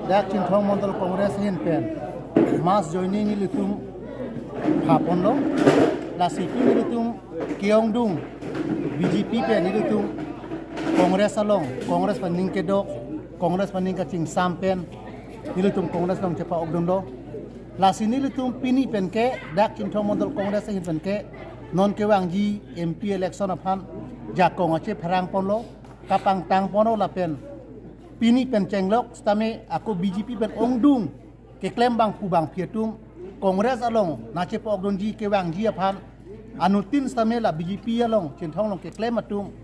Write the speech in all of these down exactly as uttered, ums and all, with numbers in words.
Dak Chinthong Mondol Congress ahin pen mass joining nelitum phaponlo. Lasi pini nelitum ke-ongdung B J P pen nelitum Congress along, Congress pen ning kedok, Congress pen ning kachingsam pen nelitum Congress along chepa-okdunlo. Lasi nelitum pini pen ke dak Chinthong Mondol Congress ahin pen ke non kevangji M P election aphan jakong achepherangponlo, kapangtangponlo lapen pini pen chenglok sitame ako B J P pen ongdung keklem bangphu bangphi atum Congress along nangchepa-okdunji kevangji aphan anuttin sitame la B J P along Chinthong along keklem atum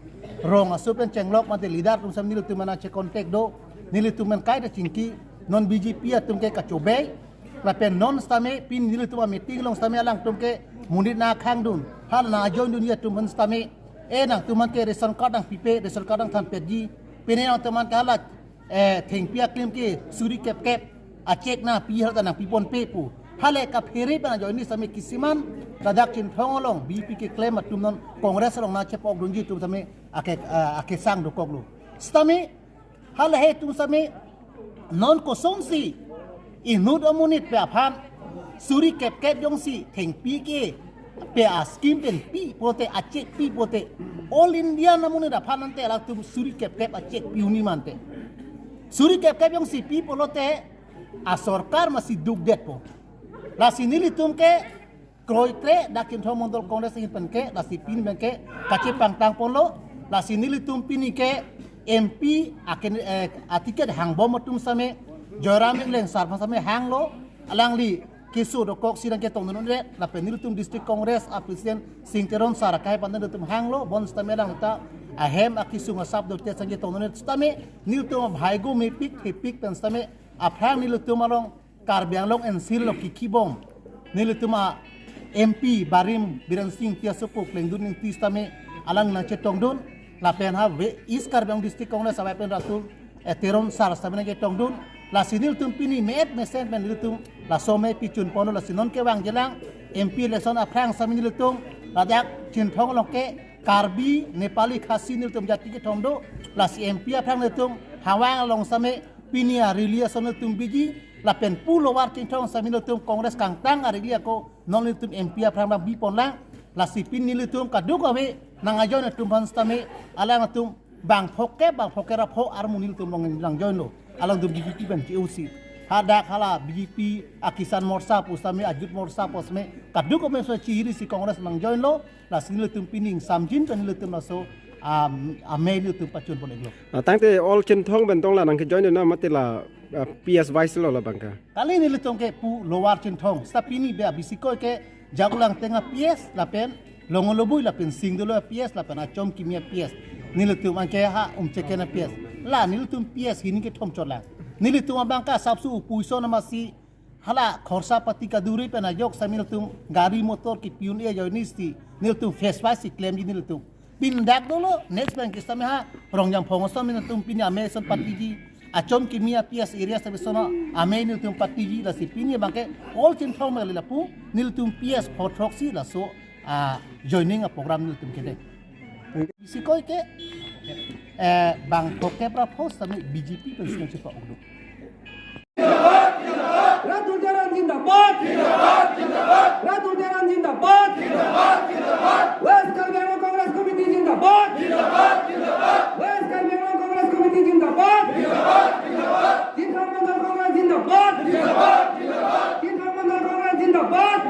rong aso pen chenglok mate leader atum sitame nelitum nangche-contact do, nelitum pen kaita chingki, non B J P atum ke kachobei, lapen non sitame pini nelitum a-meeting along sitame alangtum ke monit nangkhangdun, hala nang-ajoindunji atum aphan sitame, e nangtum aphan ke ration card nangpipe, ration card nangthanpetji, pini nangtum aphan ke hala, eh, thengpi aklim ke suri kepkep a-cheque nangpi, hala ta nangpiponpe pu. Hala kaphere pen ajoine sitame kisiman ladak Chinthong along B J P keklem atum non Congress along nangchepa-okdunji atum sitame ake, eh, akesang dokoklo. Sitame hala he atum sitame non kosonsi inut amonit pen aphan suri kepkep jongsi thengpi kepi a-scheme pen pi pulote, a-cheque pi pulote, all India amonit aphan ante latum suri kepkep a-cheque pi-un-e mante. Suri kepkep jongsi pi pulote asorkar masi dukdetpo. Lasi nelitum ke kroikre dak Chinthong Mondol Congress ahin pen ke, lasi pini pen ke kachepangtangponlo. Lasi nelitum pini ke M P aken, eh, a-ticket hangbom atum sitame Joyram Engleng sar aphan sitame hanglo, alangli keso dokoksi nangketongdun un'e, lapen nelitum District Congress a-President Sing Teron sar akai aphan nelitum hanglo, bonsitame alang ta ahem akesung asap dote nangketongdun un'e sitame nelitum bhaigo mepik thepik pen sitame aphrang nelitum along Karbi Anglong N C lo kikhibom nelitum a-M P barim Biren Singh Tiasopo Klengdun Ingti sitame alang nangchetongdun, lapen ha ve East Karbi Anglong District Congress avai pen Ratul, eh, Teron sar sitame nangketongdun. Lasi nelitum pini me-et mesen pen nelitum laso amei pichunponlo. Lasi non kevangjilang M P election aphrang sitame nelitum ladak Chinthong along ke Karbi, Nepali, Khasi nelitum jati kethom do. Lasi M P aphrang nelitum Hawang along sitame pini a-rally ason nelitum biji, lapen pu Lower Chinthong sitame nelitum Congress kangtang a-rally ako non nelitum M P aphrang abang biponlang. Lasi pini nelitum kadokave nang-ajoin atum aphan sitame alangtum bang phokep, bang phokep ra pho armu nelitum along nangjoinlo. Alangtum B J P pen ke-usi. Hadak hala B J P a-Kisan Morcha pu sitame, a-Youth Morcha pu sitame, kadokave sitame chihirisi Congress nangjoinlo. Lasi nelitum pini ingsamjin pen nelitum laso, um, amei nelitum pachunpon-iklo. Ah, tangte all Chinthong pen tong la nangkejoin na mate la, ah, P S wise lo labang ke? Kali nelitum ke pu Lower Chinthong. Seta pini be abisi koi ke Jagulang Tenga P S lapen Longolobui lapen Singdolo P S lapen Achom Kimi P S. Nelitum anke ha Umchekena P S. La nelitum P S hini kethom chotlang. Nelitum abang ke asapso upuison amasi hala khorsa pati kaduri pen ajok sitame nelitum gari motor kipi un-e ajoinesi nelitum phase wise si klemji nelitum. Pini dak dolo, next abang ke sitame ha Rongjangphong sitame nelitum pini amei ason patiji. Achom Kimi a-P S area sitame sono amei nelitum patiji, lasi pini abang ke all Chinthong meli lapu nelitum P S phothroksi laso a-joining a-program nelitum kede. Isi koi ke, eh, bang phokep ra pho sitame B J P pen sitame chepa-okdun. Ratul Teron zindabad. Ratul Teron zindabad. West Karbi Anglong Congress Committee zindabad. West Karbi Anglong Congress Committee zindabad. Chinthong Mandal Congress zindabad. Chinthong Mandal Congress zindabad.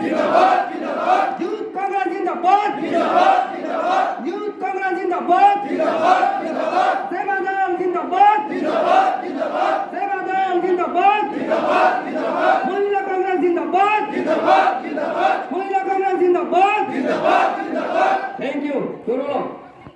Youth Congress zindabad. Youth Congress zindabad. Seva Dal zindabad. Seva Dal zindabad. Mahila Congress zindabad. Mahila Congress zindabad. Thank you. Turulong.